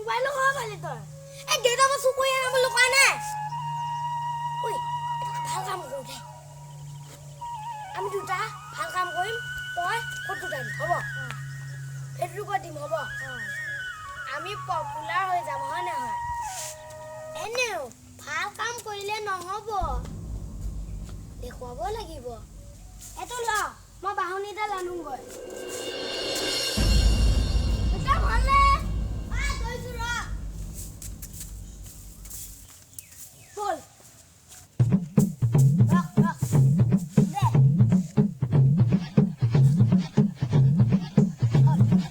মোবাইলো খাব পালি তই। এই দেউতা, মই চুৰ কৰি আনা বুলি কোৱা নাই। ঐ, এটা ভাল কাম কৰোঁ দে। আমি দুটা ভাল কাম কৰিম, তই ফটো উঠাবি, হ'ব? ফেচবুকত দিম, হ'ব? আমি পপুলাৰ হৈ যাম, হয় নহয়? এনেও ভাল কাম কৰিলে নহ'ব, দেখুৱাব লাগিব। এইটো ল, মই বাহনীডাল আনোগৈ। একদম হ'লনে? গৈছো ৰ। ব'ল। ৰখ, ৰখ। দে। হ'ল। দে। হ'ল।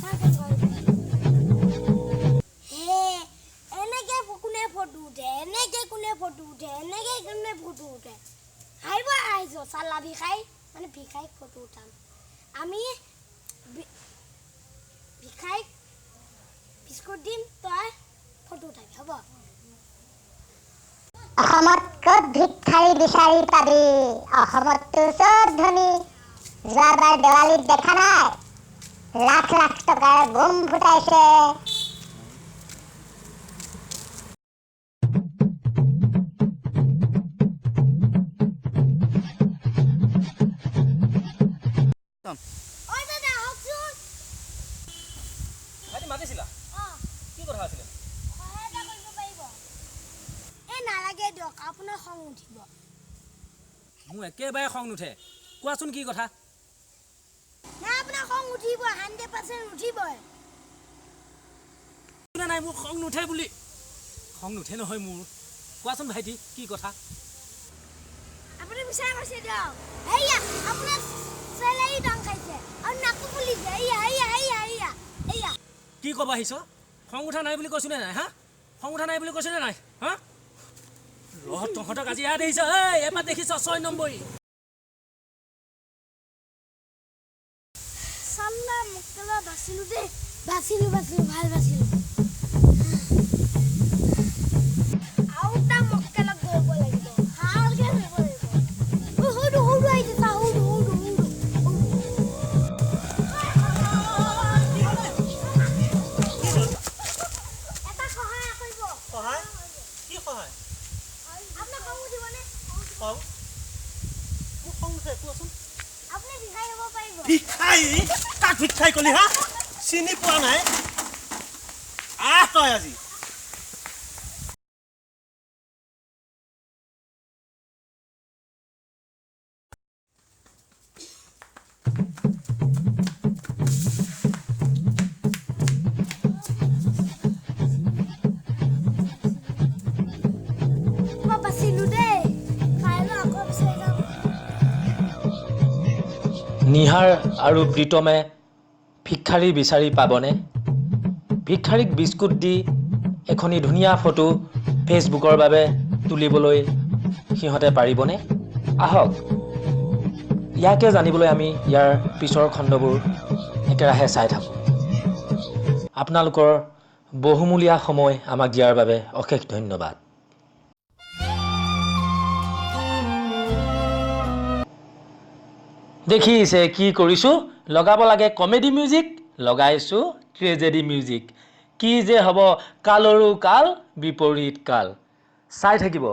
চা কেনেকুৱা হৈছে। হে, এনেকে কোনে ফটো উঠে? এনেকে কোনে ফটো উঠে? এনেকে কোনে ফটো উঠে? হাঁহিব আহিছ চালা ভিখাই। মানে ভিখাইক ফটো উঠাম আমি। ভিখাইক বিস্কুট দিম, তই ফটো উঠাবি, হ'ব? অসমত ক'ত ভিক্ষাৰী বিচাৰি পাবি? অসমততো চব ধনী। যোৱাবাৰ দেৱালীত দেখা নাই, লাখ লাখ টকাৰ বোম ফুটাইছে। ঐ দাদা, আহকচোন। ভাইটি, মাতিছিলা? অঁ। কি কথা আছিলে? সহায় এটা কৰিব পাৰিব? এই নালাগে দিয়ক, আপোনাৰ খং উঠিব। মোৰ একেবাৰে খং নুঠে। কোৱাচোন, কি কথা? নাই, আপোনাৰ খং উঠিব, 100% উঠিবই। শুনা নাই, মোৰ খং নুঠে বুলি? খং নুঠে নহয় মোৰ। কোৱাচোন ভাইটি, কি কথা? আপুনি মিছা কৈছে দিয়ক। এইয়া, আপোনাৰ চেলাৰী দাং খাইছে আৰু নাকো ফুলিছে। এইয়া, এইয়া, এইয়া, এইয়া, এইয়া। কি ক'ব আহিছ? খং উঠা নাই বুলি কৈছোনে নাই? হা, খং উঠা নাই বুলি কৈছোনে নাই? হা, ৰ, তহঁতক আজি ইয়াত দেখিছ। এই এবাৰ দেখিছ, 6 নম্বৰী। চাল্লা মোকলা, বাচিলো দেই, বাচিলো, বাচিলো, ভাল বাচিলো। আৰু এটা মক্কেলক ধৰিব লাগিব, ভালকে ধৰিব লাগিব। ঐ, সৌটো, সৌটো আহিছে চা, সৌটো, সৌটো, সৌটো, সৌটো। এটা সহায় কৰিব। সহায়? কি সহায়? আপোনাৰ খং উঠিবনে? খং? মোৰ খং নুঠে, কোৱাচোন। আপুনি ভিখাৰী হ'ব পাৰিব? ভিক্ষাৰী? কাক ভিক্ষাৰী কলি? হা, চিনি পোৱা নাই? আহ তই আজি। মই বাচিলো দেই। কাইলৈ আকৌ বিচাৰি যাম। নিহাৰ আৰু প্ৰীতমে ভিক্ষাৰী বিচাৰি পাবনে? ভিক্ষাৰীক বিস্কুট দি এখনি ধুনীয়া ফটো ফেচবুকৰ বাবে তুলিবলৈ সিহঁতে পাৰিবনে? আহক, ইয়াকে জানিবলৈ আমি ইয়াৰ পিছৰ খণ্ডবোৰ একেৰাহে চাই থাকোঁ। আপোনালোকৰ বহুমূলীয়া সময় আমাক দিয়াৰ বাবে অশেষ ধন্যবাদ। দেখিছে কি কৰিছোঁ? লগাব লাগে কমেডি মিউজিক, লগাইছোঁ ট্ৰেজেডি মিউজিক। কি যে হ'ব, কালৰো কাল বিপৰীত কাল। চাই থাকিব।